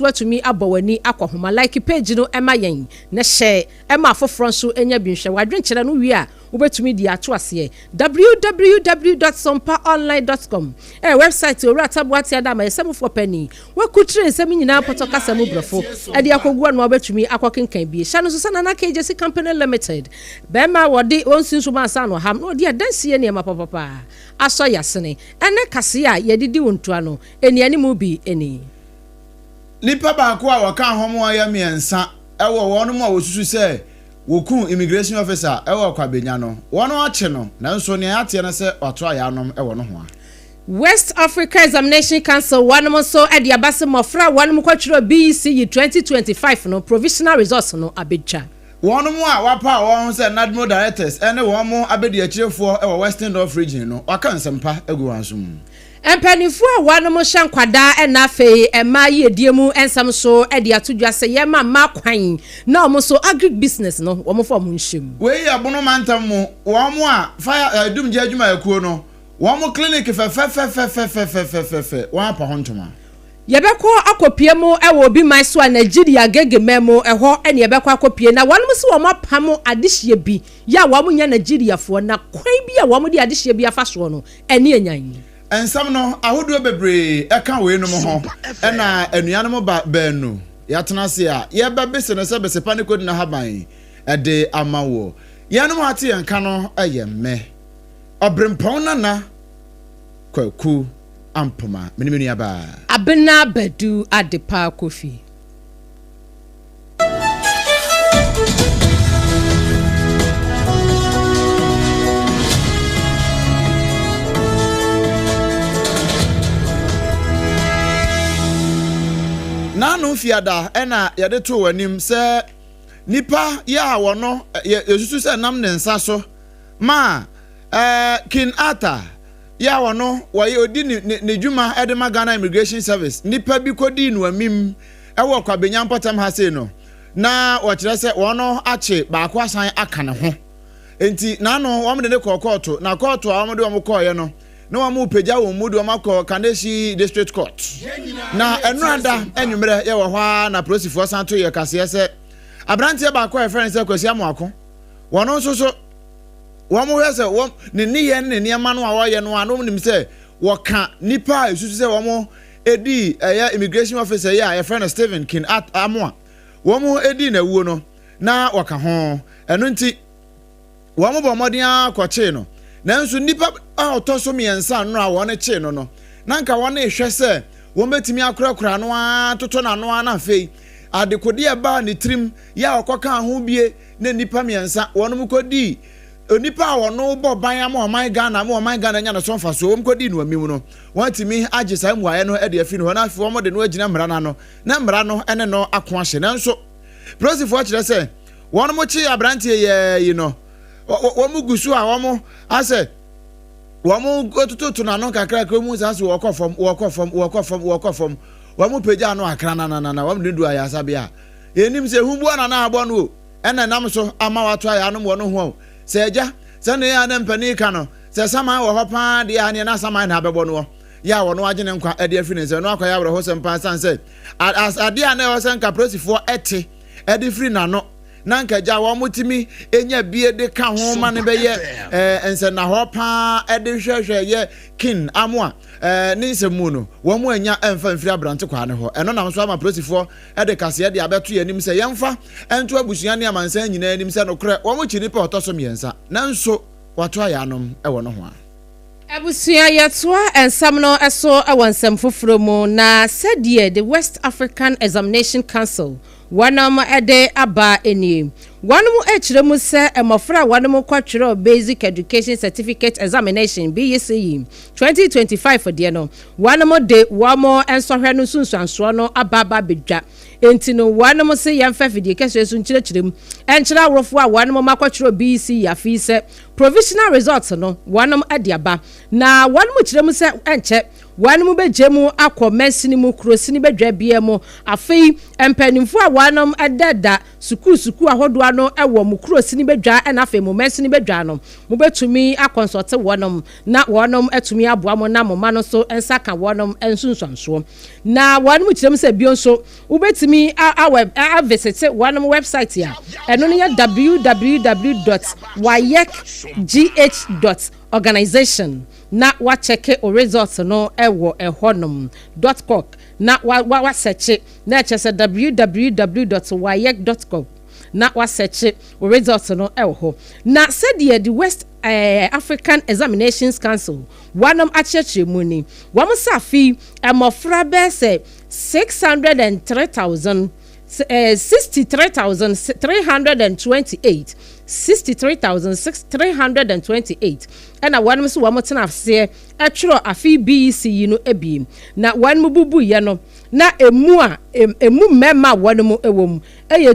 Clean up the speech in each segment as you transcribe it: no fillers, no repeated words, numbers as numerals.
Woatumi abɔ w'ani akɔ ho ma like page no ma yɛn na hyɛ ma afoforɔ nso nya bi nhwɛ. W'adwenkyerɛ no wie a, wobɛtumi de ato aseɛ. Www dot sompaonline dot com ɛyɛ wɛbsaet a Owura Taboa Teada amayɛsɛmufoɔ panin wakutire nsɛm nyinaa pɔtɔ kasa mu brɛfo de akɔgu ano a wobɛtumi akɔkenkan bi. Hyɛ no nso sɛ Nana KJC Company Limited bɛrima a wɔde wɔn nsi nso ansa ano ham na wɔde adansie nneɛma papapa asɔ yɛasene. Ɛnnɛ kaseɛ a yɛde di wo ntoa no, nnianimu bi ni. Nnipa baako a wɔka ho ma wɔyɛ mmiɛnsa wɔ wɔn a wɔsusu sɛ wɔkuu immigration officer wɔ Kwabenya no, wɔakye no, nanso nea yɛateɛ ne sɛ wato ayaanom wɔ nohoa. West Africa Examination Council wɔnom nso de aba se mmɔfra a wɔnom kɔtwerɛɛ BECE 2025 no provisional results no abɛtwa. Wɔn a wɔapaw wɔn sɛ NADMO Directors ne wɔn abadiakyirefoɔ wɔ Western North Region no, wɔaka nsɛmpa agu wɔn asom. Mpaninfoɔ a wɔnom hyɛ nkwadaa ɛna afei mmaa yiedie mu nsɛm so de ato dwa sɛ yɛma mmaa kwan na wɔn nso agric business no wɔn mfa wɔn nhyɛ mu. Wei yɛ Bono mantam mu wɔn a fire eh, dumgye adwumayɛkuo no wɔn clinic fɛfɛfɛfɛfɛfɛfɛfɛ wɔn apa ho ntoma. Yɛbɛkɔ akɔpie mu wɔ obi man so a Nigeria Gege man mu ɛhɔ ne yɛbɛkɔ akɔpie na wɔnom se wɔn apamo adehyeɛ bi yɛ a wɔn nyɛ Nigeriafoɔ na kwan bi a wɔn de adehyeɛ bi afa soɔ no ɛne anyan. Nsɛm no ahodoɔ bebree ka weinom ho na anuanom ba baanu yɛatena ase a yɛbɛbese no sɛ besepa ne kɔdi n'ahaban de ama woɔ. Yɛnom a ate yɛn nka no yɛ me, Ɔberempɔn Nana Kwaku Ampoma, me ne me nuabaa. Abena Badu Adepa Kofi. N'ano fiada na yɛde too w'anim sɛ nipa yɛ a wɔno yɛsusu sɛ nam ne nsa so ma King Arthur yɛ a wɔno wɔyɛ odi ne ne dwuma de ma Ghana Immigration Service nipa bi kɔdii no amim Wɔ Kwabenya mpɔtam ha sei no, na wɔkyerɛ sɛ wɔn akye baako asan aka ne ho. Enti n'ano wɔn de ne kɔɔ kɔɔto, na kɔɔto a wɔn de wɔn kɔɔeɛ no, na wɔn repagya wɔn mu de wɔn akɔ Kaneshie District Court. Na ɛno ada anwummerɛ yɛwɔ hɔ ara na polisifoɔ san to yɛ kaseɛ sɛ aberanteɛ baako a yɛfrɛ no sɛ Kwasi Amoako, wɔn nso so wɔn hwɛ sɛ wɔn ne nneyɛɛ ne ne nneɛma no a wɔyɛ no a na wɔn nim sɛ wɔka nipa a esusu sɛ wɔn dii ɛyɛ immigration officer yi a yɛfrɛ no Stephen Kin Amoah wɔn dii n'awuo no na wɔka ho. Ɛno nti wɔn bɔ mmɔden ara kɔkyee no. Nanso nnipa a ɔtɔ so mmiɛnsa nnora a wɔn kyee no no, na nka wɔn rehwɛ sɛ wɔn bɛtumi akorakora no ara totɔ n'ano ara na afei adekodeɛ ɛbaa ne tirim yɛ a ɔkɔkaa ho bie na nnipa mmiɛnsa wɔn kɔdii Onipa a ɔno bɔ ban ama ɔman Ghana ama ɔman Ghana anya ne so mfasoɔ, wɔn kɔdii no amim no, wɔatumi agye saa mmuaeɛ no de afi ne hɔ na afei wɔde no agyina mmara no ano na mmara no ne no ako ahye. Nanso, polisifoɔ kyerɛ sɛ wɔn kyee aberanteɛ yi yi no, wɔn gu so a wɔn asɛ wɔn tototo n'ano kakrakra mu saa so wɔkɔ fam, wɔkɔ fam, wɔkɔ fam, wɔkɔ fam, wɔn pagya ano akra nananana, wɔn de no du ayaresabea a yɛnim sɛ huboa na na abɔ no o. na ɛnam so ama wɔato ayaanom wɔ no ho o. Sɛ agya, sɛnea ɛyɛ a na mpanin ka no, sɛ saman wɔ hɔ paa deɛ a, neɛ na saman na abɛbɔ noɔ. Yɛ a wɔno agye ne nkwa de afiri ne nsam. Ɛno akɔyɛ awerɛhosɛm paa ɛsiane sɛ adeɛ a na ɛwɔ sɛ nka polisifoɔ te de firi n'ano na nka agya wɔtumi nya bie de ka ho ma no bɛyɛ nsɛnnahɔ paa de hwɛhwɛ yɛ kin amoa ne nsɛm mu no, wɔn anya mfa mfiri aberante kwaa no hɔ. Ɛno nam so ama polisifoɔ de kaseɛ de abɛto yɛn anim sɛ yɛmfa nto abusua ne amansan nyinaa anim sɛ nokorɛ wɔkyi nipa a ɔtɔ so mmiɛnsa, nanso wɔato ayaanom wɔ nohoa. Abusua, yɛtoa nsɛm no so wɔ nsɛm foforɔ mu, na sɛdeɛ The West African Examination Council wɔnom de aba nie. Wɔnom rekyerɛ mu sɛ mmɔfra a wɔnom kɔ twerɛ Basic Education Certificate Examination, BECE, 2025 deɛ no, Wɔnom de wɔn nsɔhwɛ no nsunsuansoɔ no aba aba abɛdwa. Enti no wɔnom se yɛmfa afidie kɛseɛ so nkyerɛkyerɛ mu nkyerɛ awofoɔ a wɔnom mma kɔtwerɛ BECE afe yi sɛ provisional results no wɔnom de aba. Na wɔnom kyerɛ mu sɛ ɛnkyɛ Wɔnom bɛgya mu akɔ mansini mu, kurosini badwa biara mu. Afei, mpanimfoɔ a wɔnom da da sukuu sukuu ahodoɔ ano wɔ mo kurosini badwa na afei mo mansini badwa no, mobɛtumi akɔnsɔte wɔnom na wɔnom atumi aboa mo na mo mma no nso nsa ka wɔnom nsunsuansoɔ. Na wɔnom kyerɛ mu sɛ bio nso, wobɛtumi a a a visite wɔnom website a ɛno no yɛ www dot wayecgh dot organization na wakyɛke wo results no wɔ ɛhɔ nom dot kok na wa wa wasɛkye na ɛkyerɛ sɛ www dot wayec dot com na wasɛkye wo results no wɔ hɔ. Na sɛdeɛ the West African Examinations Council wɔnom akyerɛkyerɛ mu ni, wɔn sɛ afe yi mmɔfra bɛyɛ sɛ 603,000 63,328, 63,328, ɛna wɔnom nso wɔn tena aseɛ twerɛ afe BEC yi no bi, na wɔnom bubuiɛ no, na emu a emu mmarima a wɔnom wɔ mu yɛ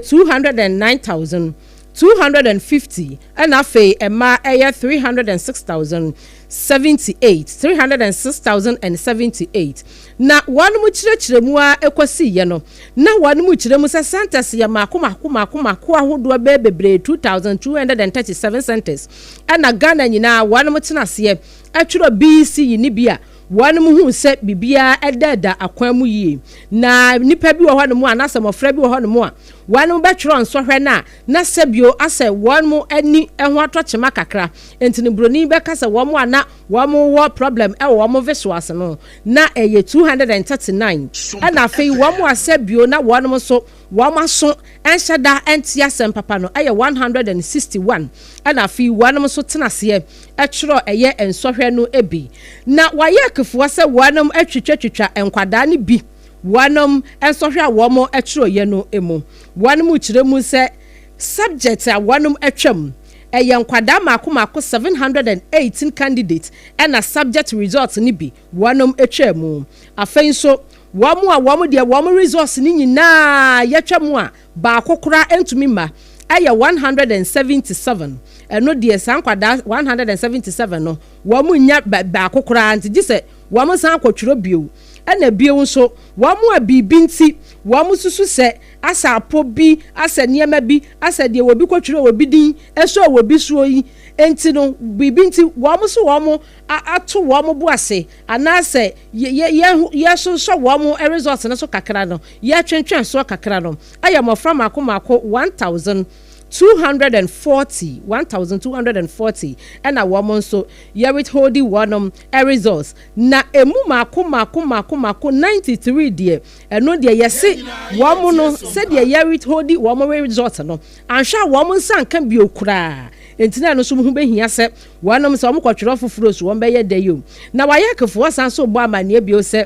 209,250, ɛna afei mmaa yɛ 306,078, 306,078. Na wɔnom kyerɛkyerɛ mu ara kɔsiiɛ no, na wɔnom kyerɛ mu sɛ centers yɛ mmaako mmaako mmaako mmaako ahodoɔ bɛyɛ bebree, 2,237 centers, ɛna Ghana nyinaa wɔnom tena aseɛ twerɛ BEC yi ne bi a wɔnom huu sɛ biribiara ɛdaada akwan mu yie. Na nnipa bi wɔ hɔnom a, anaasɛ mmɔfra bi wɔ hɔnom a, wɔnom bɛtwerɛ nsɔhwɛ no a, na sɛbio asɛ wɔnom ani ho atɔ kyema kakra, nti no broni bɛka sɛ wɔn a na Wɔn wɔ problem wɔ wɔn visuals no na ɛyɛ 239 ɛna afei wɔn a sɛ bio na wɔn nso wɔn aso nhyɛ da nte asɛm papa no ɛyɛ 161 ɛna afei wɔn nso tena aseɛ twerɛ ɛyɛ nsɔhwɛ no bi na wɔayɛ kefoɔ sɛ wɔn atwitwatwitwa nkwadaa no bi wɔn nsɔhwɛ a wɔn twerɛeɛ no mu. Wɔn kyerɛ mu sɛ subject a wɔn atwam Ɛyɛ nkwadaa mmaako mmaako 718 candidates ɛna subject results no bi wɔnom twaa mu. Afei nso wɔn a wɔn deɛ wɔn results no nyinaa yɛtwa mu a baako koraa ntumi mma ɛyɛ 177. Ɛno deɛ saa nkwadaa 177 no wɔn nnya baako koraa nti gye sɛ wɔn san kɔtwerɛ bio. Ɛna bio nso wɔn a biribi nti wɔn susu sɛ asɛ apɔ bi, asɛ nneɛma bi, asɛ deɛ obi kɔtwerɛ obi din sɔɔ obi soɔ yi nti no, biribi nti wɔn nso wɔn ato wɔn bo ase anaasɛ yɛsonsɔ wɔn results no so kakra no, yɛtwentwɛn soɔ kakra no, ayɛ mmɔfra mmaako mmaako 1,240, 1,240 ɛna wɔn nso yɛ withholdi wɔn results, na ɛmu mmaako mmaako mmaako mmaako 93 deɛ, Ɛno deɛ yɛse wɔn no sɛdeɛ yɛ withholdi wɔn result no anhwɛ a wɔn nsa nka bio koraa nti na ɛno nso ho bɛhia sɛ wɔnom sɛ wɔn kɔtwerɛ foforɔ so wɔn bɛyɛ dɛ yio. Na WAEC foɔ san so bɔ amaneɛ bio sɛ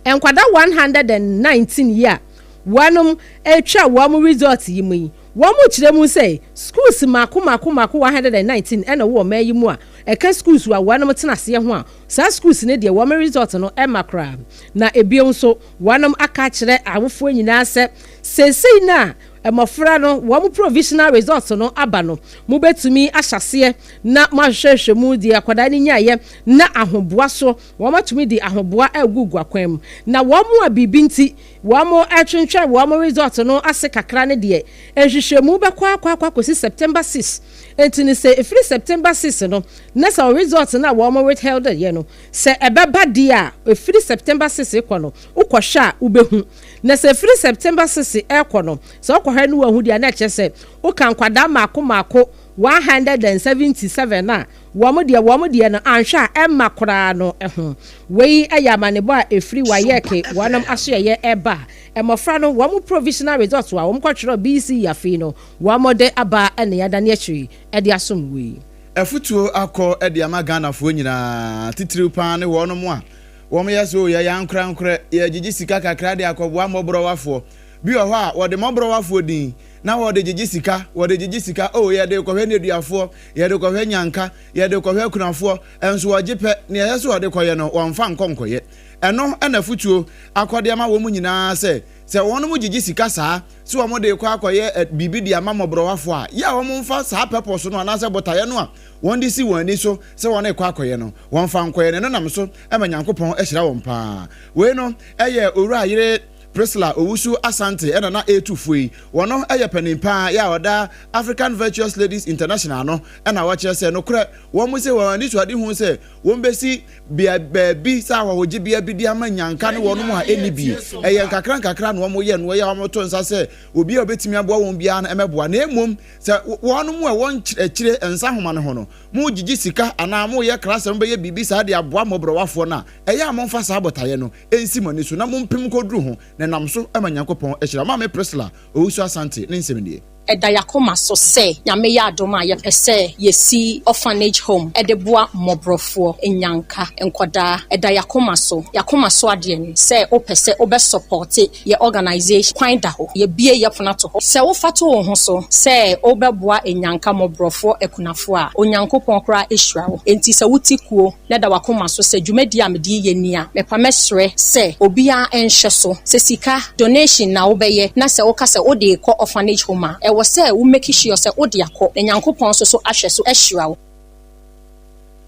nkwadaa 119 yi a wɔnom retwa wɔn result yi mu yi wɔn kyerɛ mu sɛ schools mako mako mako 119 ɛna ɛwɔ ɔman yi mu a ɛka schools a wɔnom tena aseɛ ho a Saa schools no deɛ wɔn result no ɛmma koraa. Na ebio nso wɔnom aka akyerɛ awofoɔ nyinaa sɛ seesei no a mmɔfra no wɔn provisional results no aba no, mobɛtumi ahyɛaseɛ na moahwehwɛhwɛ mu deɛ akwadaa no nyaeɛ na ahoboa so wɔn atumi de ahoboa agugu akwan mu. Na wɔn a biribi nti wɔn retwentwɛn wɔn result no ase kakra no deɛ, nhwehwɛmu bɛkɔ akɔ akɔ akɔsi September 6. Enti no sɛ ɛfiri September 6 no na sɛ wo result no a wɔn withheld yɛ no sɛ ɛbɛba deɛ a, ɛfiri September 6 rekɔ no wokɔhwɛ a wobɛhu. Na sɛ ɛfiri September 6 rekɔ no sɛ wokɔhwɛ no woanhu deɛ a na ɛkyerɛ sɛ woka nkwadaa mmaako mmaako 177 a wɔn deɛ wɔn deɛ no anhwɛ a ɛmma koraa no ho. Wei yɛ amanebɔ a ɛfiri WAEC wɔn asoɛeɛ ɛreba a mmɔfra no wɔn provisional results a wɔn kɔtwerɛ BECE afei no Wɔde aba ne adane akyiri de asom wo yi. Afutuo akɔ de ama Ghanafoɔ nyinaa, titiriw paa ne wɔnom a wɔyɛ sɛ o yɛyɛ ankorankorɛ, yɛregyegye sika kakra de akɔboa mmɔborɔwafoɔ. Bi wɔ hɔ a wɔde mmɔborɔwafoɔ din na wɔde gyegye sika, wɔde gyegye sika, o yɛde rekɔhwɛ nneduafoɔ, yɛde rekɔhwɛ nyanka, yɛde rekɔhwɛ akunafoɔ, nso wɔgye pɛ, nea ɛsɛ sɛ wɔde kɔyɛ no wɔmfa nkɔ nkɔyɛ. Ɛno na afutuo akɔ de ama wɔn nyinaa sɛ. Sɛ wɔnom gyegye sika saa sɛ wɔn de rekɔ akɔyɛ biribi de ama mmɔborɔwafoɔ a, yɛ a wɔn mfa saa purpose no anaasɛ botaeɛ no a wɔn de si wɔn ani so sɛ wɔn rekɔ akɔyɛ no, wɔn mfa nkɔyɛ, na ɛno nam so ma Nyankopɔn hyira wɔn paa. Wei no yɛ Owura yere Priscilla Owusu Asante na na ɛretu fo yi. Wɔno yɛ panin paa yɛ a ɔda African Virtuous Ladies International ano na wɔkyerɛ sɛ nokorɛ wɔn se wɔn anisoadehu sɛ wɔbɛsi bea baabi sɛ ahɔhogyebea bi de ama nyanka ne wɔnom a ɛnni bi. Ɛyɛ nkakra nkakra na wɔyɛ no, ɛyɛ a wɔto nsa sɛ obi a ɔbɛtumi aboa wɔn biara no mmɛboa. Na mmom sɛ wɔnom a ɛwɔ akyire nsa nhoma no ho no, mogyegye sika anaa moyɛ kra sɛ mobɛyɛ biribi saa de aboa mmɔborɔwafoɔ no a, ɛyɛ a momfa saa botaeɛ no nsi mo ani so na mompem nkɔduru ho, na ɛnam so ma Nyankopɔn ahyira. Maame Priscilla Owusu Asante ne nsɛm nie. Ɛda y'akoma so sɛ Nyame yɛ adom a yɛpɛ sɛ yɛsi orphanage home de boa mmɔborɔfoɔ, nnyanka, nkɔdaa. Ɛda y'akoma so. Y'akoma so adeɛ ne sɛ wopɛ sɛ wobɛ sɔpɔte yɛ organisation, kwan da hɔ. Yɛbue yɛ pono ato hɔ. Sɛ wofa to wo ho so sɛ wobɛboa nnyanka, mmɔborɔfoɔ, akunafoɔ a, Onyankopɔn koraa hyira wo. Enti sɛ wote kuo na ɛda w'akoma so sɛ dwumadie a mede reyɛ ni a, mepa mɛsrɛ sɛ obiara nhwɛ so. Sɛ sika, donation, na wobɛyɛ na sɛ woka sɛ wode rekɔ orphanage home a, ɛwɔ sɛ wo make sure sɛ wode akɔ na Nyankopɔn nso so ahwɛ so ahyira wo.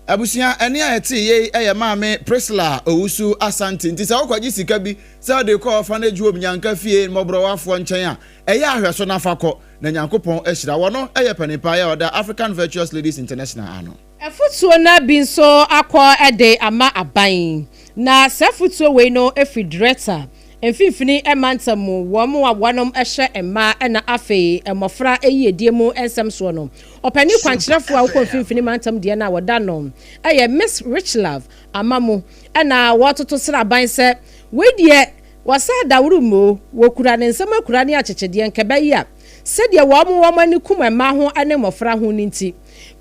Abusua, ɛnne a ɛtee yei yɛ Maame Priscilla Owusu Asante. Nti sɛ wokɔgye sika bi sɛ wode rekɔ orphanage home, Nyanka fie, mmɔborɔwafoɔ nkyɛn a, ɛyɛ a hwɛ so na fa kɔ, na Nyankopɔn ahyira. Wɔno yɛ panin pa a ɔda African Virtuous Ladies International ano. Afutuo no bi nso akɔ de ama aban. Na saa afutuo wei no firi Dreta mfimfini mantam mu, wɔn a wɔnom hyɛ mmaa na afei mmɔfra yiedie mu nsɛm soɔ no. Ɔpanin kwankyerɛfoɔ a wokɔ mfimfini mantam deɛ no a wɔda no yɛ Miss Richlove Amamu na wɔtoto srɛ aban sɛ wei deɛ wɔsɛ adaworo mmoo, wɔkura ne nsam akura ne akyekyedeɛ nkɛbɛyɛ a sɛdeɛ wɔn wɔn ani kum mmaa ho ne mmɔfra ho no nti.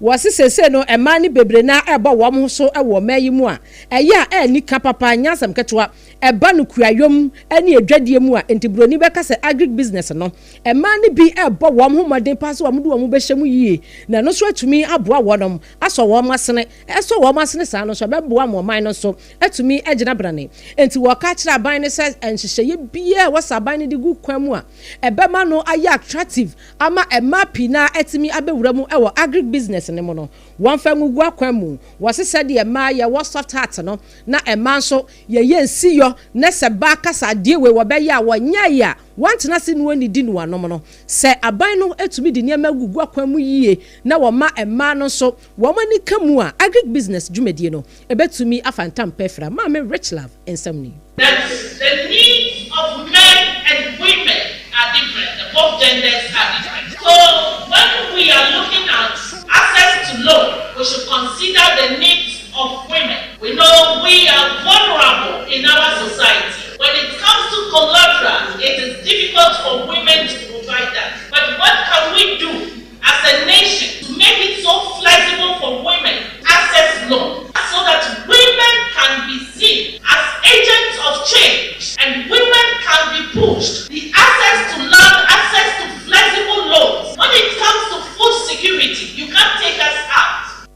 Wɔse seesei no mmaa no bebree no ara rebɔ wɔn ho so wɔ ɔman yi mu a ɛyɛ a ɛnni ka papa, nyɛ asɛm ketewa. Ɛba no kuayɔ mu ne adwadie mu a, enti buroni bɛka sɛ agric business no, mmaa no bi rebɔ wɔn ho mmɔden paa sɛ wɔde wɔn ho bɛhyɛ mu yie na ɛno nso atumi aboa wɔn asɔ wɔn asene. Ɛsɔ wɔn asene saa no nso, ɛbɛboa ma ɔman no nso atumi agyina brane. Enti wɔka kyerɛ aban no sɛ nhyehyɛeɛ biara a ɛwɔ sɛ aban no de gu kwan mu a ɛbɛma no ayɛ attractive ama mmaa pii no ara atumi abɛwura mu wɔ agric business no mu no, wɔmfa ngugu akwan mu. Wɔse sɛdeɛ mmaa yɛwɔ soft heart no, na mmaa nso yɛyɛ nsiyɔ, na sɛ baa ka sɛ adeɛ wei wɔbɛyɛ a wɔnyɛeɛ a, wɔntena ase ne wɔnnidi ne wɔanom no. Sɛ aban no tumi de nneɛma gugu akwan mu yie na wɔma mmaa no nso wɔn ani ka mu a, agric business dwumadie no bɛtumi afa ntampɛ afira. Maame Richlove nsɛm ni. That the needs of men and women are different, the both genders are different. So when we are looking at access to loan, we should consider the needs of women. We know we are vulnerable in our society. When it comes to collateral, it is difficult for women to provide that. But what can we do as a nation to make it so flexible for women to access loan so that women can be seen as agents of change and women can be pushed the access to land, access to flexible loans. When it comes to food security, you can't take us out.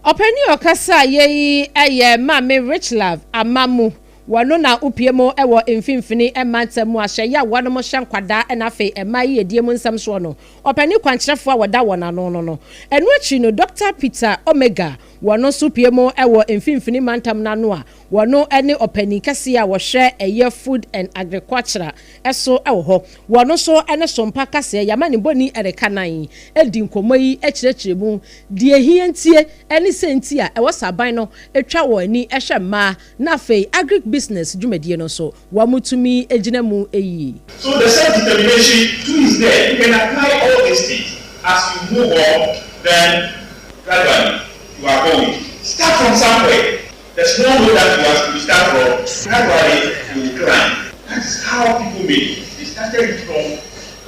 Ɔpanin a ɔkasa yɛ yi yɛ Maame Richlove Amamu. Wɔno na wopue mu wɔ mfimfini mantam mu ahyɛyɛ a wɔnom hyɛ nkwadaa na afei mmaa yiedie mu nsɛm soɔ no. Ɔpanin kwankyerɛfoɔ a wɔda wɔn ano no no. Ɛno akyiri no Dɔkta Peter Omega wɔno nso pue mu wɔ mfimfini mantam no ano a wɔno ne ɔpanin kɛseɛ a wɔhwɛ ɛyɛ Food and Agriculture so wɔ hɔ. Wɔno nso ne Sompa kaseɛ Yamanibɔni Erika Nan di nkɔmmɔ yi kyerɛkyerɛ mu deɛ ɛhia ntie ne sɛ nti a ɛwɔ sɛ aban no twa wɔn ani hwɛ mmaa na afei agric business dwumadie no nso wɔtumi gyina mu yie. So the self-determination too is there. You can apply all these things as you move on, then gradually you are going. Start from somewhere. The small road that you are you start from, gradually you will climb. That is how people made it. They started it from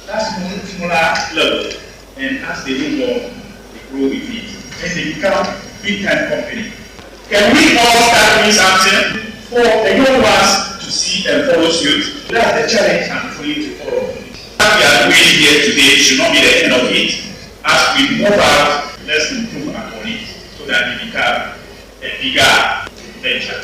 that small, smaller level, and as they move on, they grow with it, and they become big time company. Can we all start doing something for the young ones to see and follow suit? That's the challenge I'm throwing to all of you. What we are doing here today should not be the end of it. As we move out, let's improve upon it so that we become a bigger venture.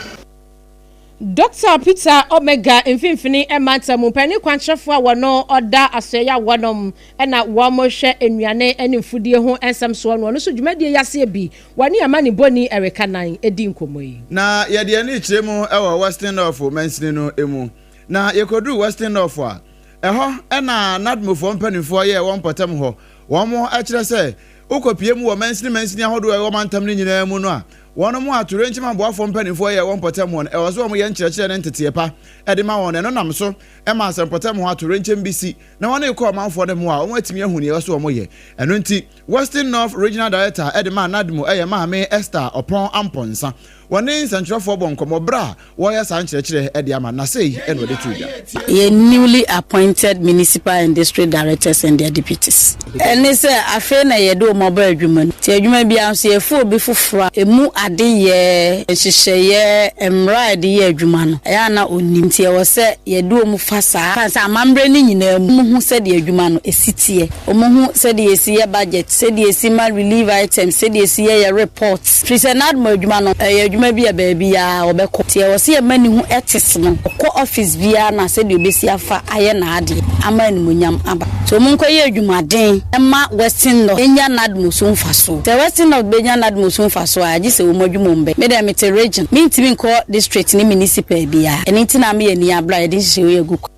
Dɔkta Peter Omega, Mfimfini Mantam mu panin kwankyerɛfoɔ a wɔno ɔda asoɛeɛ a wɔnom na wɔhwɛ nnuane ne mfudie ho nsɛm soɔ no, ɔno nso dwumadie yi aseɛ bi, wɔne amanibɔni Erica Nan di nkɔmmɔ yi. Na yɛde yɛn ani rekyerɛ mu wɔ Western North mansini no mu. Na yɛkɔduruu Western North a, ɛhɔ na NADMOfoɔ mpanimfoɔ yɛɛ wɔn mpɔtam hɔ. Wɔkyerɛ sɛ, wokɔpue mu wɔ mansini mansini ahodoɔ a ɛwɔ mantam no nyinaa mu no a, Wɔn a atoyerɛnkyɛm aboafoɔ mpanimfoɔ yɛ wɔ mpɔtam hɔ no, ɛwɔ sɛ wɔyɛ nkyerɛkyerɛ ne nteteɛ pa de ma wɔn, na ɛno nam so ma sɛ mpɔtam hɔ atoyerɛnkyɛm bi si na wɔrekɔ ɔmanfoɔ no mmoa a, wɔatumi ahu nea ɛwɔ sɛ wɔyɛ. Ɛno nti, Western North Regional Director de ma NADMO yɛ Maame Esther Ɔpɔn Amponsah. Wɔne nsɛntwerɛfoɔ bɔ nkɔmmɔ berɛ a wɔreyɛ saa nkyerɛkyerɛ de ama, na sei na ɔde too dwa. Yɛn newly appointed Municipal and District Directors and their Deputies. Ɛne sɛ, afei na yɛde wɔn aba adwuma no. Nti adwuma biara nso, yɛfa obi foforɔ a, ɛmu adeyɛ, nhyehyɛeɛ, mmara a yɛde yɛ adwuma no, ɛyɛ a na ɔnnim. Nti ɛwɔ sɛ yɛde wɔn fa saa kwan sɛ amammerɛ no nyinaa mu, wɔhu sɛdeɛ adwuma no si teɛ. Wɔhu sɛdeɛ yɛsi yɛ budget, sɛdeɛ yɛsi ma relief items, sɛdeɛ yɛsi yɛ yɛ report. Firi sɛ NADMO adwuma no, ɛyɛ adwuma bi a baabiara wɔbɛkɔ. Nti ɛwɔ sɛ yɛma ne ho ethics no, ɔkɔ office biara no a, sɛdeɛ ɔbɛsi afa ayɛ n'adeɛ ama animuonyam aba. Nti wɔnkɔyɛ adwumaden mma Western North nya NADMO so mfasoɔ. Sɛ Western North bɛnya NADMO so mfasoɔ a, gye sɛ wɔn adwuma mu bɛ. Me deɛ mete region, mentumi nkɔ district ne municipal biara. Ɛno nti na ama yɛn ani abere a yɛde nhyehyɛeɛ wei agu kwan.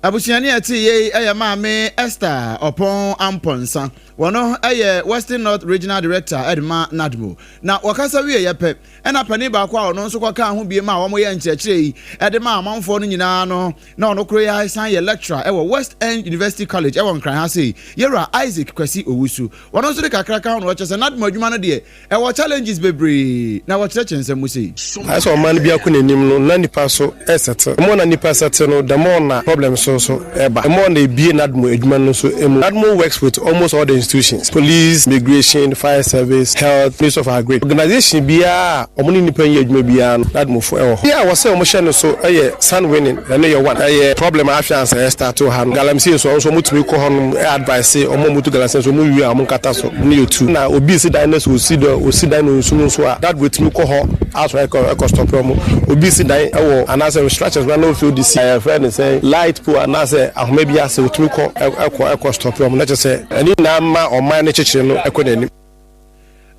Abusuani a ɛte yei yɛ Maame Esther Ɔpɔn Amponsah. Wɔno yɛ Western North Regional Director de ma NADMO. Na wɔkasa wieɛ pɛ, ɛna panin baako a ɔno nso kɔkaa ho biem a wɔyɛ nkyerɛkyerɛ yi de maa amanfoɔ no nyinaa no, na ɔno koro yi ara san yɛ lecturer wɔ West End University College wɔ Nkran ha sei, Yɛwura Isaac Kwasi Owusu. Wɔno nso de kakra ka ho na ɔkyerɛ sɛ NADMO adwuma no deɛ, Ɛwɔ challenges bebree na wɔkyerɛkyerɛ nsɛm mu sei. Ayɛ sɛ ɔman biako n'anim no na nipa so ɛsɛte. The more na nipa sɛte no the more na problems so nso ɛba. The more na ebie NADMO adwuma no nso mu. NADMO works with almost all the institutions, police, immigration, fire service, health, ministry of agric. Organisation biara a wɔn ne nipa nyɛ adwuma biara no NADMO fo ɛwɔ hɔ. Adeɛ a wɔsɛ wɔn hyɛ no so yɛ sand winning ɛno yɛ one. Ɛyɛ problem a afei ansa yɛ start wɔ ha no. Galamsey nso wɔn nso wɔn tumi kɔ hɔ nom advice wɔn a wɔtu galamsey nso wɔn wie a wɔn nkata so. No yɛ tu na obi si dan na sɛ osi dɛ osi dan na nsu no nso a that wetumi kɔ hɔ asɔre ɛkɔ ɛkɔ stop ɔmo. Obi si dan ɛwɔ anaasɛ structures na na ofi odi si yɛfrɛ no sɛ light pole anaasɛ ahoma bi ase otumi kɔ ɛkɔ ɛkɔ stop ɔmo na kyerɛ sɛ ɛne nyinaa ma ɔman no kyekyere no ɛkɔ n'anim.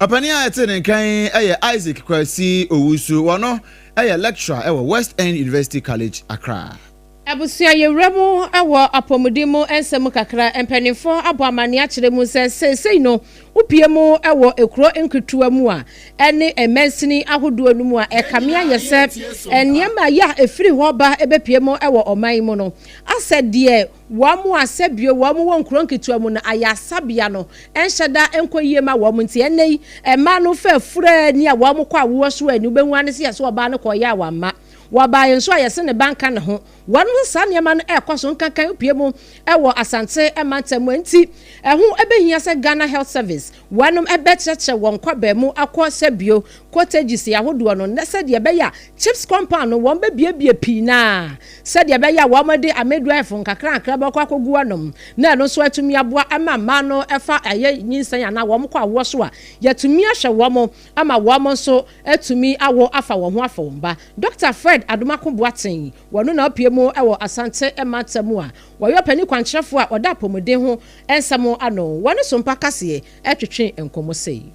Ɔpanin a ɛte ne nka yi yɛ Isaac Kwasi Owusu. Ɔno yɛ lecturer wɔ West End University College, Accra. Abusua yɛwura mu wɔ apɔmuden mu nsɛm mu kakra. Mpanimfoɔ abɔ amanneɛ akyerɛ mu sɛ seesei no wopue mu wɔ ekuro nketewa mu a ɛne mansini ahodoɔ no mu a ɛkame ayɛ sɛ nneɛma a yɛ a ɛfiri hɔ ba bɛpue mu wɔ ɔman yi mu no asɛ deɛ wɔn a sɛbio wɔn wɔ nkuro nketewa mu no ayaresabea no nhyɛ da nkɔ yie ma wɔn nti ɛnnɛ yi mmaa no fa afura ni a wɔn kɔ awoɔ so ani wobɛhu ane sɛ yɛsɛ ɔbaa no kɔyɛ a wamma. Wɔbaeɛ nso a yɛse ne ba nka ne ho. Wɔn nso saa nneɛma no ɛrekɔ so nkankan pue mu wɔ Asante mantam mu. Enti ɛho bɛhia sɛ Ghana Health Service wɔnom bɛkyerɛkyerɛ wɔn nkwadaa mu akɔ sɛbio cottages ahodoɔ no sɛdeɛ ɛbɛyɛ a chips compound no wɔn bɛbuebue pii no ara sɛdeɛ ɛbɛyɛ a wɔn de amidwife nkakrankra bɛkɔ akɔgu hɔnom na ɛno nso atumi aboa ama mmaa no ɛfa ɛyɛ nyinsɛn anaa wɔn kɔ awoɔ so a yɛatumi ahwɛ wɔn ama wɔn nso atumi awo afa wɔn ho afa wɔn ba. Dɔkta Fred Adomako Boateng, wɔno na ɔpue mu wɔ Asante mantam mu a wɔyɛ ɔpanin kwankyerɛfoɔ a ɔda apɔmuden ho nsɛm ano. Wɔne Sompa Kaseɛ twetwee nkɔmmɔ sei.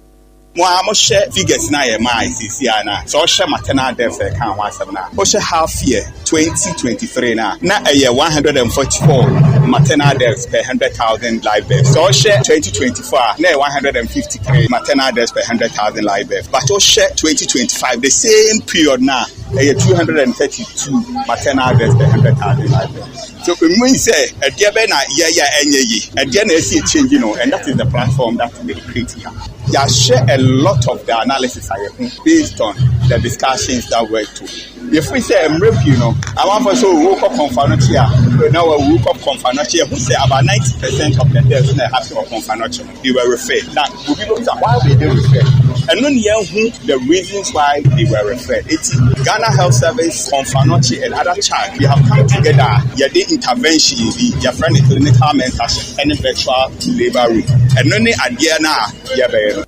Mo ara mo hwɛ figures no a yɛ maae seesei ara no a, sɛ wohwɛ maternal deaths a yɛkaa ho asɛm no a, wohwɛ half year 2023 no a, na ɛyɛ 144 maternal deaths per 100,000 live births. Sɛ wohwɛ 2024 a, na ɛyɛ 153 maternal deaths per 100,000 live births. But wohwɛ 2025, the same period no a, ɛyɛ 232 maternal deaths per 100,000 live births. So it means sɛ ɛdeɛ bɛn na yɛyɛ a ɛnyɛ yie, ɛdeɛ na ɛsi change no, and that is the platform that we create here. Yɛahyɛ a lot of the analysis a yɛho based on the discussions that were to. Yɛfiri sɛ mmerɛ pii no, amanfoɔ sɛ owu kɔ Komfo Anokye a, na wawu kɔ Komfo Anokye. Yɛhu sɛ about 90 percent of the deaths na ɛhappen wɔ Komfo Anokye no, they were referred. Na obi bɛbisa why were they referred? Ɛno ne yɛahu the reasons why they were referred. Eti Ghana Health Service, Komfo Anokye and other child, we have come together a yɛde intervention bi, yɛfrɛ no clinical mentorship ɛne virtual labour room. Ɛno ne adeɛ no a yɛbɛyɛ no.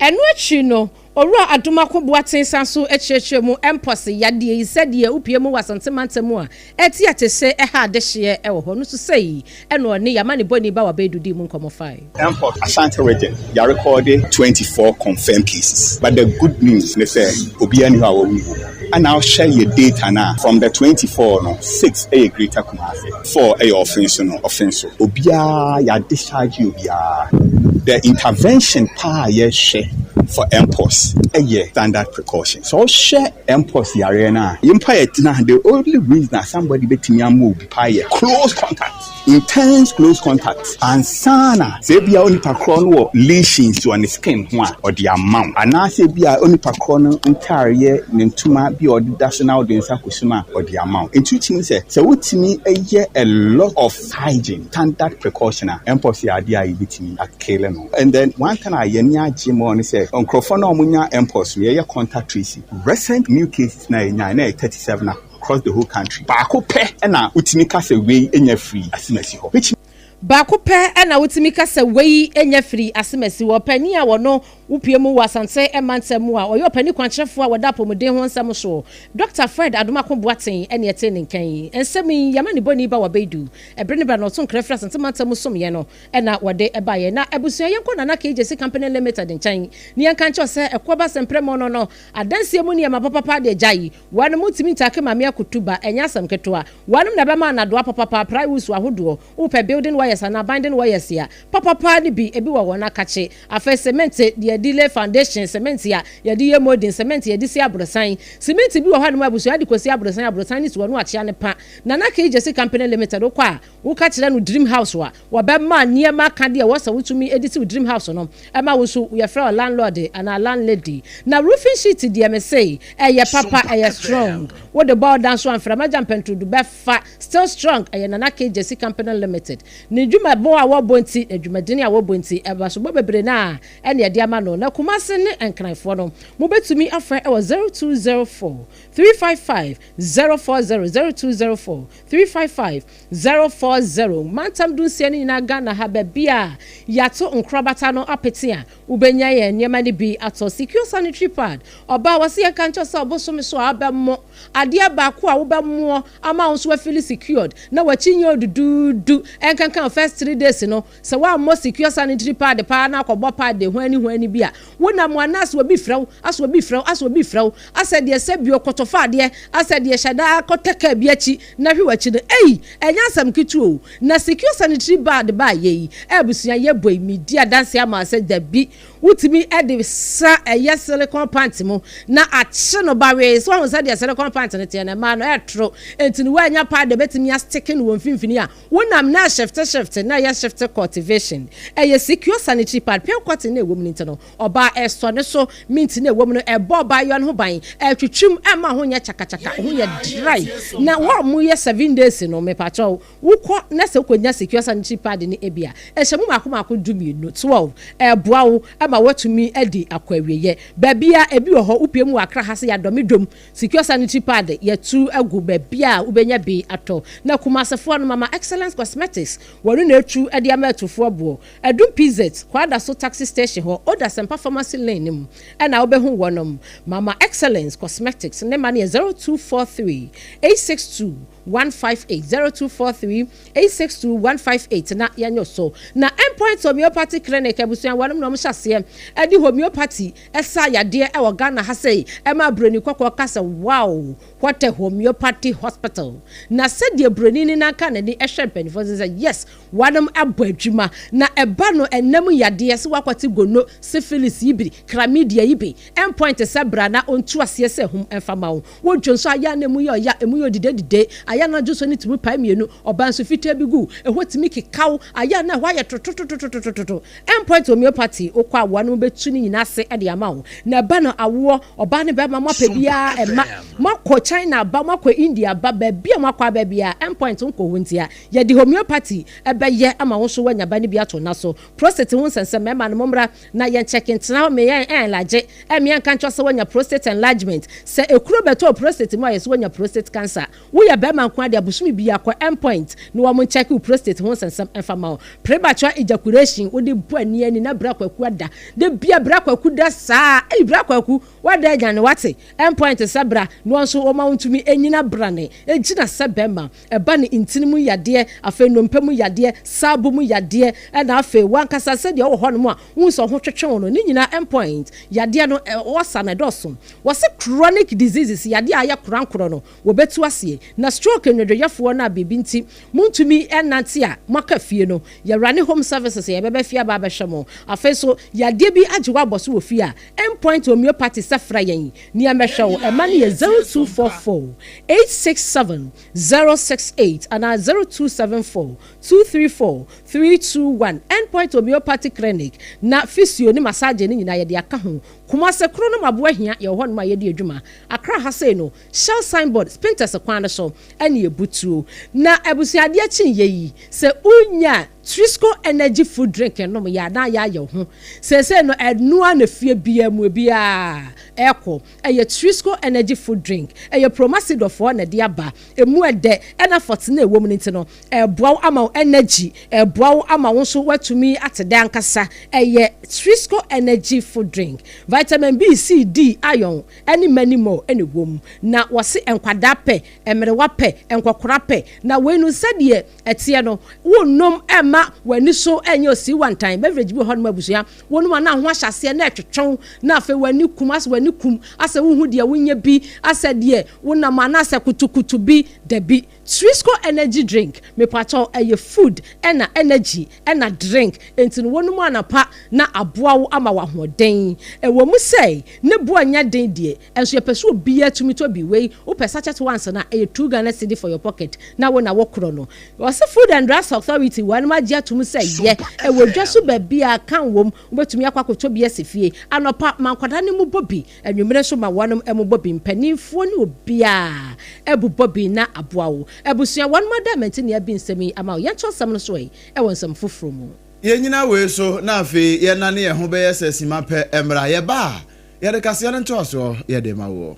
Ɛno akyi no, Owura Adomako Boateng san so kyerɛkyerɛ mu Mpox yadeɛ yi sɛdeɛ wopue mu wɔ Asante mantam mu a ɛte atese ɛha adehyeɛ wɔ hɔ no so sei ɛna ɔne Yamanebɔni Bawa Baidu dii mu nkɔmmɔ fae. Mpox, Ashanti Region, yɛarekɔɔde 24 confirmed cases but the good news ne sɛ obiara nni hɔ a wawu wɔ mu. Ɛna wohwɛ yɛ data no a, from the 24 no, six yɛ Greater Kumasi, four yɛ Offinso no, Offinso. Obiara, yɛadischarge obiara. The intervention paa a yɛhwɛ for Mpox yɛ standard precaution. Sɛ wohwɛ Mpox yareɛ no a, yɛn mpo a yɛtena ha, the only reason a somebody bɛtumi ama obi paa yɛ close contact, intense close contact ansa na sɛ ebia onipa korɔ no wɔ lesions wɔ ne skin ho a, ɔde ama wo. Anaasɛ ebia onipa korɔ no ntaareɛ, ne ntoma bi a ɔde da so na wode nsa kɔsum a, ɔde ama wo. Nti wotumi sɛ, sɛ wotumi yɛ a lot of hygiene, standard precaution a, Mpox yɛ adeɛ a yɛbɛtumi akele no. And then one thing a yɛn ani agye more ne sɛ, nkurɔfoɔ no a wɔnya Mpox no, yɛyɛ contact tracing. Recent new cases na yɛnya na yɛ 37 across the whole country. Baako pɛ ɛna wotumi ka sɛ wei nya firi asemasi hɔ. Which Baako pɛ ɛna wotumi ka sɛ wei nya firi asemasi hɔ. Panin a wɔno wopie mu wɔ Asante mantam mu a ɔyɛ ɔpanin kwankyerɛfoɔ a wɔda apɔmuden ho nsɛm so, Dr. Fred Adomako Boateng, ɛne ɛte ne nkan. Nsɛm yi yɛma ne bɔni ba wabɛdu ɛberɛ ne berɛ na ɔto nkra firi Asante mantam mu somyɛ no ɛna wɔde ɛbaeɛ. Na abusua, yɛnkɔ Nana KJC Company Limited nkyɛn ne yɛnka nkyɛw sɛ ɛkɔba sɛmprɛ mu no adansie mu nneɛma papapa de agya yi wɔnom ntumi ntake maame akotu ba, ɛnyɛ asɛm ketewa. Wɔnom na ɛbɛma anadoa papapa, plywood ahodoɔ, wopɛ building wires anaa binding wires a papapa ne bi, ebi wɔ wɔn akakye. Afei cement deɛ, yɛde lay foundation cement a yɛde yɛ molding cement, yɛde si aborosan cement bi wɔ hɔ anum. Abusua de kɔsi aborosan, aborosan ne si wɔn akyea ne pa. Nana KJC Company Limited, wokɔ a woka kyerɛ no dream house a wɔbɛma nneɛma ka deɛ wɔsɛ wotumi de si wo dream house no ɛma wo nso yɛfrɛ wɔ landlord anaa landlady. Na roofing sheet deɛ, me say ɛyɛ papa, ɛyɛ strong, wode bɔɔ dan so amframa gya mpɛntudu bɛfa, still strong. Ɛyɛ Nana KJC Company Limited ne dwumabɔ a wɔbɔ nti, adwumadini a wɔbɔ nti, ɛbasobɔ bebree na ɛne ɛde ama no. Na Kumase ne Nkranfoɔ no, mobɛtumi afrɛ ɛwɔ 0204 355 040, 0204 355 040. Mantam 16 no nyinaa, Ghana ha baabi a yɛato nkorabata no apete a wobɛnya yɛn nneɛma no bi atɔ. Secure sanitary pad, ɔbaa wɔsi yɛn ka nkyɛn sɛ ɔbosom so a wabɛmmɔ adeɛ baako a wobɛmmoɔ ama wo nso wafeel secured na wakyi nyɛ oduduudu. Ɛnkankan first 3 days no, sɛ woammɔ secure sanitary pad paa na akɔbɔ pad ho ani ho ani bi a wonam ana asɛ obi frɛ wo, asɛ obi frɛ wo, asɛ obi frɛ wo, asɛ deɛ sɛ bio kɔtɔfa adeɛ, asɛ deɛ hyɛ daa kɔtɛ kaa bi akyi na hwɛ w'akyi no, ei, ɛnyɛ asɛm ketewa o. Na secure sanitary pad baa yɛ yi, abusua yɛ bɔ yi, mi di adanse ama sɛ dabi wotumi ɛde sa ɛyɛ silicon pant mu na akye no bawee so. Ahun sɛ deɛ silicon pant no teɛ na mmaa no ɛtoro nti no wɔanya pad bɛtumi asteke no wɔ mfimfini a wonam na shift shift na ɛyɛ shift cultivation. Ɛyɛ secure sanitary pad, pure cotton na ɛwɔ mu no nti no ɔbaa ɛsɔ ne so mint na ɛwɔ mu no, ɛbɔ ɔbaa yɔ no ho ban, ɛtwitwim, ɛma ho nyɛ kyakakyaka, ho yɛ dry. Na wɔn a mo yɛ 7 days no, mepakyɛw, wokɔ na sɛ wokɔnya secure sanitary pad ne ebi a ɛhyɛ mu mako mako 12, 12, ɛboa wo ɛma watumi adi akɔ awieɛ. Baabi a ebi wɔ hɔ, wopie mu wɔ Akra ha sɛ yɛadɔme dwom, secure sanitary pad yɛtu agu baabi a wobɛnya bi atɔ. Na Kumasefoɔ no, Mama Excellence Cosmetics, wɔn na etu de ama atufoɔ boɔ. Ɛdum PZ Kwada so taxi station hɔ, Oda Sempa Pharmacy lane ne mu ɛna wobɛhu wɔnom. Mama Excellence Cosmetics ne ma no yɛ 0243 862 158, 0243 862 158 na yɛnyɛ so. Na Endpoint Homeopathy Clinic, abusua, wɔnom na wɔn hyɛ aseɛ ɛde homeopathy ɛsa yadeɛ ɛwɔ Ghana ha sɛ ɛma buroni kɔkɔɔ kasa, "Wow, what a homeopathy hospital!" Na sɛdeɛ buroni ne nanka n'ani ɛhwɛ mpanimfoɔ sɛ yes, wɔnom abɔ adwuma na ɛba no ɛnam yadeɛ sɛ wakɔte gono, syphilis yi bi, chlamydia yi bi, Endpoint sɛ bra na ɔntu aseɛ sɛ hum ɛmfa ma wo. Wodwo nso ayɛ na emu yɛ ɔya, emu yɛ odidedide, ayɛ na adwo so ne tumi pae mmienu, ɔbaa nso fitaa bi gu ɛhɔ tumi kekaw, ayɛ na ɛhɔ ayɛ tototototototo. Endpoint Homeopathy, wokɔ a wɔnom bɛtu ne nyinaa ase de ama wo. Na ɛba no awoɔ, ɔbaa ne bɛrima mo apɛ biara ɛma moakɔ China ba, moakɔ India ba, baabi a moakɔ aba biara, Endpoint nkɔ hɔ ntia yɛde homeopathy ɛbɛyɛ ama wo nso woanya ba no bi ato na so. Prostate ho nsɛnsɛm, mmarima no mommra na yɛnkyɛke ntena hɔ meyɛ ɛnlagye ɛmeɛ nka nkyɛw sɛ woanya prostate enlargement. Sɛ ekuro bɛtɔ prostate mu a, yɛ sɛ woanya prostate cancer. Woyɛ bɛrima Bɛrima nko ara deɛ bosome biara kɔ Endpoint na wɔn nkyɛke wo prostate ho nsɛnsɛm mfa ma wo. Premature ejaculation wode bɔ ani ani na bra kwaku ada. Da bia bra kwaku da saa ei bra kwaku wada anyane wate. Endpoint sɛ bra na wɔn nso wɔma wo ntumi nyina brane gyina sɛ bɛrima. Ɛba ne ntini mu yadeɛ, afei nnompe mu yadeɛ, saabo mu yadeɛ ɛna afei wankasa sɛdeɛ wowɔ hɔnom a wohu sɛ wo ho twetwe wo no ne nyinaa Endpoint yadeɛ no wɔsa no ɛdɔɔso. Wɔse chronic diseases yadeɛ a ayɛ korankorɔ no wɔbɛtu aseɛ. Na stroke nnwodwoyɛfoɔ no a biribi nti montumi nnante a moaka fie no, yɛwura ne home services yɛbɛba fie aba abɛhwɛ mo. Afei nso yadeɛ bi agye wo abɔ so wɔ fie a, Endpoint Homeopathy sɛ frɛ yɛn na yɛmmɛhwɛ wo. Ɛma no yɛ 0244 867 068 anaa 0274 234 321. Endpoint Homeopathy Clinic na physio ne massage no nyinaa yɛde aka ho. Kumase, Kronom Aboahia yɛwɔ hɔnom a yɛdi adwuma. Accra ha sei no, Shell signboard, Spintex kwan no so ne ɛbutuo. Na abusua adeɛ kyeeɛ yi, sɛ wonya Trisco energy food drink nom yɛ a na ayɛ ayɛ wo ho. Seesei no ɛno ara na fie biara mu ebiara ɛkɔ. Ɛyɛ Trisco energy food drink. Ɛyɛ Promasidor foɔ na ɛde aba. Ɛmu ɛdɛ ɛna fɔtene a ɛwɔ mu no nti no, ɛboa wo ama wo energy, ɛboa wo ama wo nso woatumi ate dɛ ankasa. Ɛyɛ Trisco energy food drink. Vitamin B, C, D, iron ɛne many more na ɛwɔ mu. Na wɔse nkwadaa pɛ, mmerewa pɛ, nkɔkora pɛ. Na wei no sɛdeɛ ɛteɛ no, wonnom ɛmma w'ani so ɛnyɛ osiwantan. Beverage bi wɔ hɔnom abusua, wonom a na ho ahyɛ aseɛ na ɛtwetwe wo, na afei w'ani kum, asɛ w'ani kum, asɛ wonhu deɛ wonyɛ bi, asɛ deɛ wonam anaasɛ kutukutu bi. Dabi. Trisco energy drink mepakyɛw ɛyɛ food ɛna energy ɛna drink enti no wonom anapa na aboa wo ama wo ahoɔden ɛwɔ mu sɛ ne boɔ nyɛ den deɛ ɛnso yɛpɛ sɛ obiara tumi tɔ bi wei wopɛ sachet ones no a ɛyɛ two Ghana cedi for your pocket na wo na wo korɔ no wɔse Food and Drugs Authority wɔnom agye atom sɛ yɛ ɛwɔ dwa so baabiara kan wom wobɛtumi akɔ akɔtɔ bi asi fie anɔpa ma nkwadaa no mu bɔ bi Anwummere nso ma wɔnom mmobɔ bi, mpaninfoɔ ne obiara bobɔ bi na aboa wo. Abusua, wɔnom ada Mantinia bi nsɛm yi ama wo. Yɛnto asɛm no so ɛ wɔ nsɛm foforɔ mu. Yɛnnyina wei so na afei yɛnnane yɛn ho bɛyɛ sɛ simma pɛ mmra. Yɛba a, yɛde kaseɛ no ntoasoɔ yɛde ma woɔ.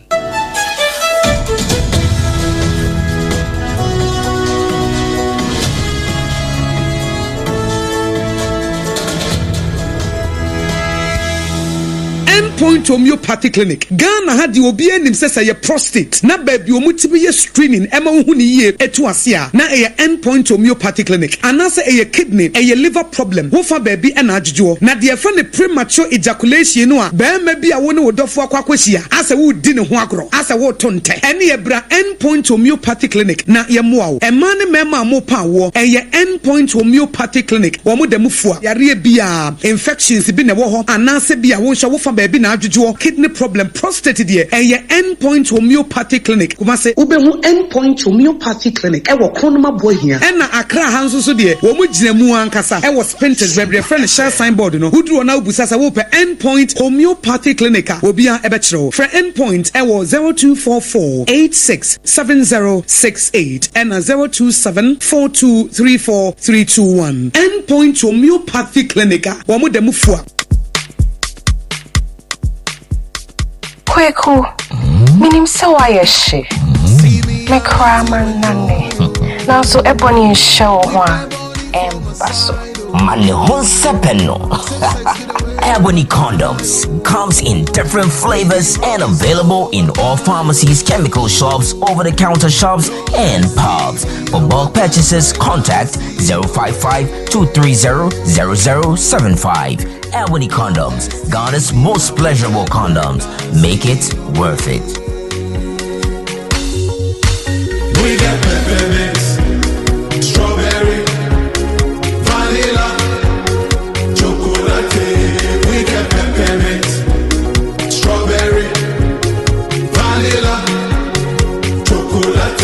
End Point Homeopathy Clinic, Ghana ha deɛ obiara nim sɛ sɛ ɛyɛ prostate na baabi a wɔtumi yɛ screening ɛma wohu no yie ɛtu ase a na ɛyɛ End Point Homeopathy Clinic anaasɛ ɛyɛ kidney, ɛyɛ liver problem wofa baabi ɛna adwodwoɔ. Na deɛ yɛfrɛ no premature ejaculation no a barima bi a wo ne wo dɔfoɔ akɔ akɔhyia asɛ woredi ne ho agorɔ asɛ woreto ntɛ ɛneɛ bra End Point Homeopathy Clinic na yɛmmoa wo. Mmaa ne mmarima a morepa awoɔ ɛyɛ End Point Homeopathy Clinic wɔn da mu fua yareɛ biara. Infections bi na ɛwɔ hɔ anaasɛ bi a wo nso wo fa baabi na adwodwoɔ, kidney problem, prostate deɛ ɛyɛ End Point Homeopathy Clinic, Kumasi. Wobɛhu End Point Homeopathy Clinic wɔ Kronom Aboahia. Ɛna Accra ha nso so deɛ wɔn gyina mu ankasa wɔ Spintex baabi a yɛfrɛ no Shell sign board no, woduru hɔ na wobisa sɛ wopɛ End Point Homeopathy Clinic a obiara bɛkyerɛ wo. Frɛ End Point wɔ 0244 86 7068 ɛna 027 4234 321. End Point Homeopathy Clinic a wɔn da mu fua. Kweku, menim sɛ woayɛ hye. Me koraa mannane. Nanso ɛbɔne nhyɛ wo ho a, ɛmba so. Ma ne ho nsɛpɛ no. Ebony condoms comes in different flavors and available in all pharmacies, chemical shops, over-the-counter shops, and pubs. For bulk purchases, contact 055 230 0075. Ebony condoms, Ghana's most pleasurable condoms. Make it worth it. We got peppermint, strawberry, vanilla, chocolate. We got peppermint, strawberry, vanilla, chocolate.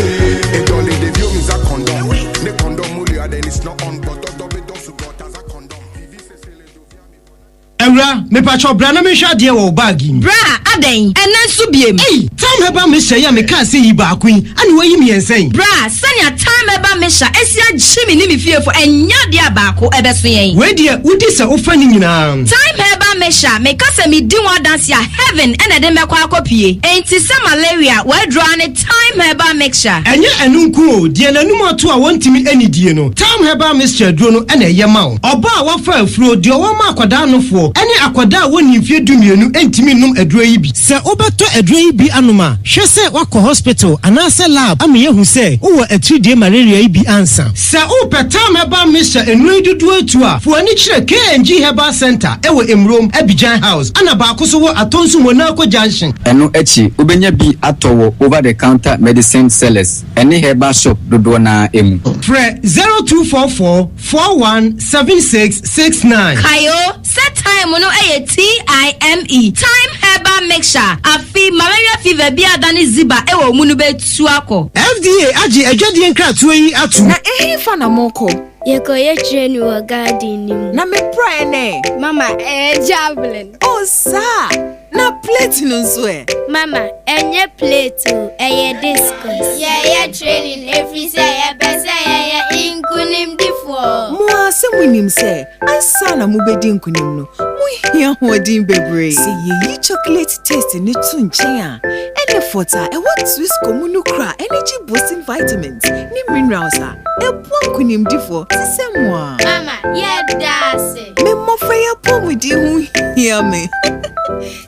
Awura, mepakyɛw bra na menhwɛ adeɛ wɔ wo bag yi mu. Bra, adɛn? Ɛnnɛ nso biem? Ei! Thyme Herbal Mixture yi a mekaa sɛ yi baako yi, ɛna woayi mmiɛnsa yi? Bra, sɛnea Thyme Herbal Mixture asi agye me ne me fiefo, ɛnyɛ adeɛ a baako ɛbɛso yɛn. Wei deɛ, wodi sɛ wofa ne nyinaa. Thyme Herbal. Herbal Mixture meka sɛ medi ho adanse a heaven na ɛde mɛkɔ akɔpie. Enti sɛ malaria w'aduro ara ne Thyme Herbal Mixture. Ɛnyɛ ɛno nko o, deɛ n'anum ato a wɔntumi nnidie no, Thyme Herbal Mixture aduro no na ɛyɛ ma wo. Ɔbaa a wafa afuro, deɛ ɔwɔ ma akwadaa nofoɔ, ne akwadaa a wɔnnii mfeɛ dumienu ntumi nnom aduro yi bi. Sɛ wobɛtɔ aduro yi bi anom a, hwɛ sɛ woakɔ hospital anaasɛ lab ama yɛahu sɛ wowɔ atiridie malaria yi bi ansa. Sɛ wopɛ Thyme Herbal Mixture nnuro yi dodoɔ atu a, fa w'ani kyerɛ KNG Herbal Centre wɔ Emurom, Abidjan House, ɛna baako nso wɔ Atonsu Monaco Junction. Ɛno akyi, wobɛnya bi atɔ wɔ over the counter medicine sellers ne herbal shop dodoɔ no ara mu. Frɛ 0244 41 76 69. Kae o, sɛ thyme no yɛ TIME, Thyme Herbal Mixture, afe malaria fever bi a adane ziba wɔ wo mu no bɛtu akɔ. FDA agye adwadie nkratoɔ yi atom. Na ɛhefa na morekɔ? Yɛkɔyɛ training wɔ garden no mu. Na me praeɛ no ɛ? Mama, ɛyɛ javelin. Oh, saa! Na plate no nso ɛ? Mama, ɛnyɛ plate o, ɛyɛ discus. Yɛyɛ training ɛfiri sɛ yɛpɛ sɛ yɛyɛ nkonimdifoɔ. Mo ara sɛ monim sɛ ansa na mobɛdi nkonim no, mohia ahoɔden bebree. Sɛ yɛyi chocolate taste no to nkyɛn a, ɛnne fɔt a ɛwɔ Twisco mu no kura energy boosting vitamins ne minerals a ɛboa nkonimdifoɔ te sɛ mo ara. Mama, yɛda ase! Me mmɔfra yi apɔwmuden ho hia me.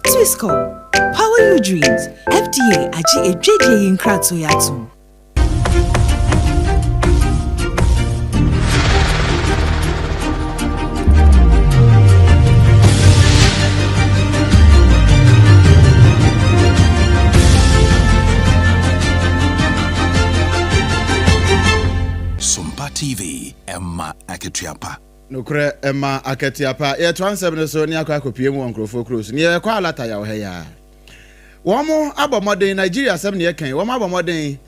Twisco, power your dreams. FDA agye adwadie yi nkratoɔ yi atom. Sompa TV, ɛma akatua pa. Nokorɛ ɛma akatua pa. Yɛtoa nsɛm no so ne akɔ akɔpue mu wɔ nkurɔfoɔ kuro so. Neɛ yɛkɔ Alata yaw ha yi ara. Wɔn abɔ mmɔden, Nigeria asɛm ne yɛka yi, wɔn abɔ mmɔden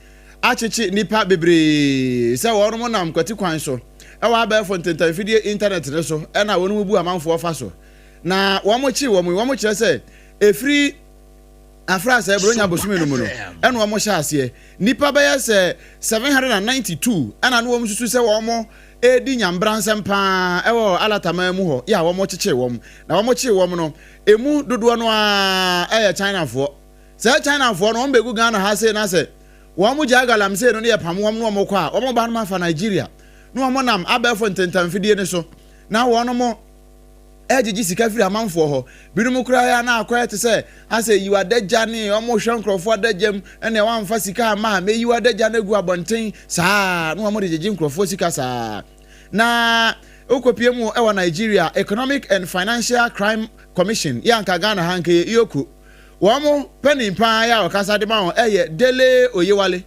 akyekye nnipa bebree sɛ wɔn nam kwati kwan so ɛwɔ abɛɛfo ntentanfidie internet no so ɛna wɔn bu amanfoɔ fa so. Na wɔn kye wɔn yi, wɔn kyerɛ sɛ ɛfiri Afrasɛɛ Buronya bosome no mu no ɛna wɔn hyɛ aseɛ. Nnipa bɛyɛ sɛ 792 ɛna ne wɔn susu sɛ wɔn redi nyambransɛm pa ara wɔ Alataman mu hɔ yɛ a wɔkyekyee wɔn. Na wɔkyee wɔn no, emu dodoɔ no ara yɛ Chinafoɔ. Saa Chinafoɔ no, wɔbɛgu Ghana ha sei na sɛ wɔgyae galamsey no na yɛpamo wɔn na wɔkɔ a, wɔba no afa Nigeria na wɔnam abɛɛfo ntentamfidie no so na wɔn regyegye sika firi amanfoɔ hɔ. Binom koraa yɛ a na akɔyɛ te sɛ asɛ yiw adagya ne wɔn hwɛ nkurɔfoɔ adagya mu ɛna wɔamfa sika amma a mɛyiw adagya no agu abɔnten saa na wɔn de gyegye nkurɔfoɔ sika saa. Na wokɔpie mu wɔ Nigeria Economic and Financial Crime Commission yɛ anka Ghana ha nka yɛ EOCO wɔn panin paa yɛ a ɔkasa de ma wɔn ɛyɛ Dele Oyewale.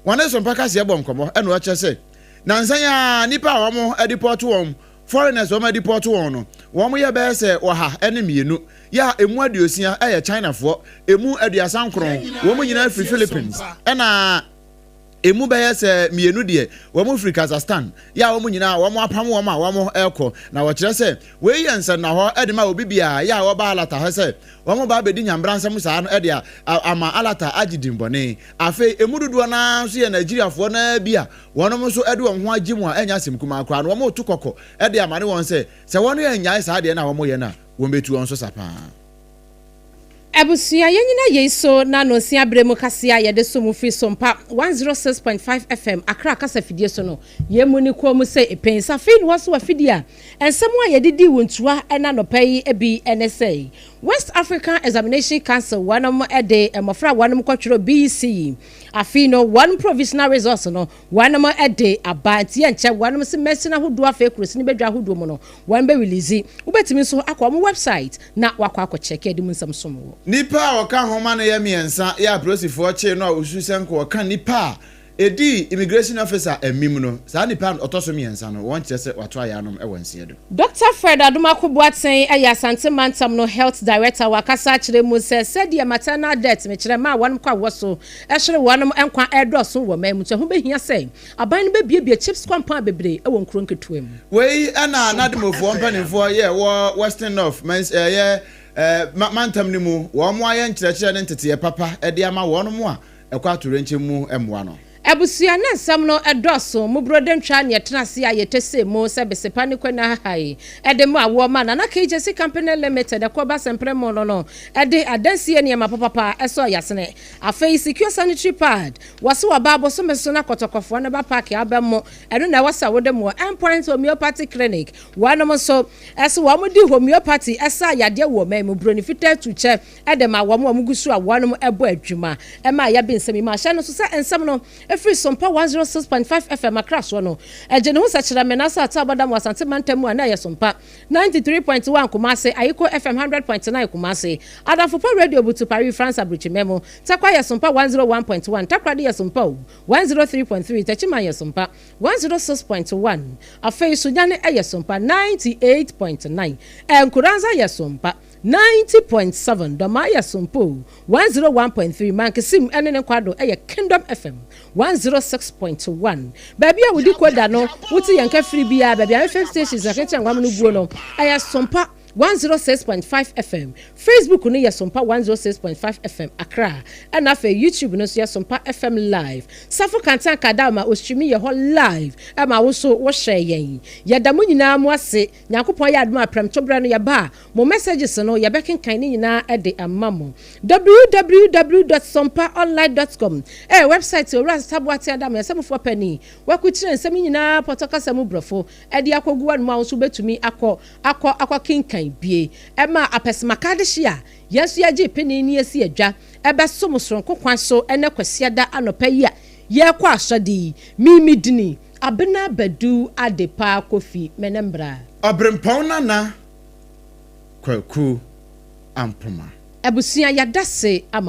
Wɔne Sompa Kaseɛ bɔ nkɔmmɔ ɛna ɔkyerɛ sɛ nansa yi ara nnipa a wɔn adipɔto wɔn Foreigners a wɔadipɔɔto wɔn no, wɔyɛ bɛyɛ sɛ 102, yɛ a ɛmu 60 yɛ Chinafoɔ, ɛmu 39 wɔn nyinaa firi Philippines, ɛna ɛmu bɛyɛ sɛ mmienu deɛ wɔn firi Kazakhstan, yɛ a wɔn nyinaa wɔapam wɔn a wɔrekɔ. Na wɔkyerɛ sɛ wei yɛ nsɛnnahɔ de ma obi biara yɛ a ɔba Alata hɔ sɛ wɔba abɛdi nyambransɛm saa no de ama Alata agye din bɔne. Afei ɛmu dodoɔ no ara nso yɛ Nigeriafoɔ no ara bi a Wɔnom nso de wɔn ho agye mu a ɛnyɛ asɛm kumaa koraa no, wɔreto kɔkɔ de amane wɔn sɛ, sɛ wɔn annyae saa adeɛ no a wɔyɛ no a, wɔbɛtu wɔn so sa paa. Abusua, yɛnyina yei so na nonsia berɛ mu kaseɛ a yɛde som firi Sompa 106.5 FM Accra kasafidie so no, yɛn mu ne kɔn mu sɛ epen. Sɛ afei na woaso w'afidie a, nsɛm a yɛde dii wo ntua ɛna anɔpa yi bi ne sɛ, West African Examination Council wɔnom de mmɔfra a wɔnom kɔtwerɛ BECE Afei no wɔn provisional results no wɔnom de aba nti yɛnkyɛ wɔnom se mansin ahodoɔ afei kurosini badwa ahodoɔ mu no wɔn bɛ release. Wobɛtumi nso akɔ wɔn website na wakɔ akɔ check ɛde mu nsɛm som wo. Nnipa a wɔka ho ma no yɛ mmiɛnsa yɛ apolisifoɔ kyee no a wɔsusu sɛ nka ɔka nnipa a ɛdii immigration officer amim no, saa nnipa a ɔtɔ so mmiɛnsa no wɔn kyerɛ sɛ wato ayaanom wɔ nseɛ do. Dɔkta Fred Adomako Boateng yɛ Asante Mantam no Health Director. Wakasa akyerɛ mu sɛ sɛdeɛ maternal death, mekyerɛ mmaa a wɔnom kɔ awoɔ so hwere wɔnom nkwa redɔɔso wɔ ɔman mu nti ɛho bɛhia sɛ aban no bɛbuebue CHIPS compound bebree wɔ nkuro nketewa mu. Wei na Nadmofoɔ mpanimfoɔ yɛ wɔ Western North ɛyɛ mantam no mu. Wɔn ayɛ nkyerɛkyerɛ ne nteteɛ papa de ama wɔn a ɛkɔ atoyerɛnkyɛm mu mmoa no. Abusua ne nsɛm no dɔɔso, mo brodentwa ne yɛtena ase a yɛtɛ se mo sɛ besepa ne kwani ahahae de mo awoɔ ma Nana KJC Company Limited ɛkɔ ba sɛmprɛ mo no no de adansie nneɛma papapa ɛsɔ yasene. Afei Secure Sanitary Pad wɔse wɔba abosome so na kɔtɔkɔfoɔ no ba park abɛ mo ɛno na ɛwɔ sɛ wode moɔ. Endpoint Homeopathy Clinic wɔnom nso ɛse wɔn de homeopathy ɛsa yadeɛ wɔ ɔman mu broni fitaa tu kyɛ de ma wɔn a wɔgu so a wɔnom bɔ adwuma ma yɛabe nsɛm yi mu ahyɛ no nso sɛ nsɛm no firi Sompa 106.5 FM Accra soɔ no gye ne ho sɛ kyerɛ me na sɛ ata abɔdam wɔ Asante mantam mu a na ɛyɛ Sompa 93.1 Kumase, Ayiko FM 100.9 Kumase, Adamfo Pa Radio Butu Paris France Aburokyimɛ mu, Tarkwa yɛ Sompa 101.1 Takoradi yɛ Sompa o 103.3 Techiman yɛ Sompa 106.1 Afei Sunyani yɛ Sompa 98.9 Nkoranza yɛ Sompa 90.7 Dɔmaa yɛ Sompo 101.3 Mankesim ne ne nkwado yɛ Kingdom FM 106.1 Baabi a wodi koda no wote yɛn nka firi biara baabi a FM stations akekyɛ nwam no guo no ɛyɛ Sompa 106.5 FM Facebook no yɛ Sompa 106.5 FM Accra ɛna afei YouTube no nso yɛ Sompa FM Live Safo Kantanka Adaoma ostreami yɛ hɔ live ɛma wo nso wohwɛ yɛn yɛda mo nyinaa mo ase Nyankopɔn yɛ adom a prɛmtoberɛ no yɛba a mo messages no yɛbɛkenkan ne nyinaa de ama mo. Www dot sompaonline dot com ɛyɛ website a Owura Sesa Boateng Adam yɛn sɛmufoɔ panin wakukyerɛ nsɛm yi nyinaa pɔtɔ kasa mu brɔfo de akɔgu hɔnom a wo nso wobɛtumi akɔ akɔ akɔkenkan bie. Ɛma apɛsɛmaka adehye a yɛn nso yɛgyee pene ne yɛsi adwa ɛbɛsom soronko kwan so ɛnɛ Kwasiada anɔpa yi a yɛrekɔ asɔde yi. Me medini Abena Badu Adepa Kofi me ne mbra. Ɔbrempɔn Nana Kwaku Ampoma. Abusua yɛadase ama.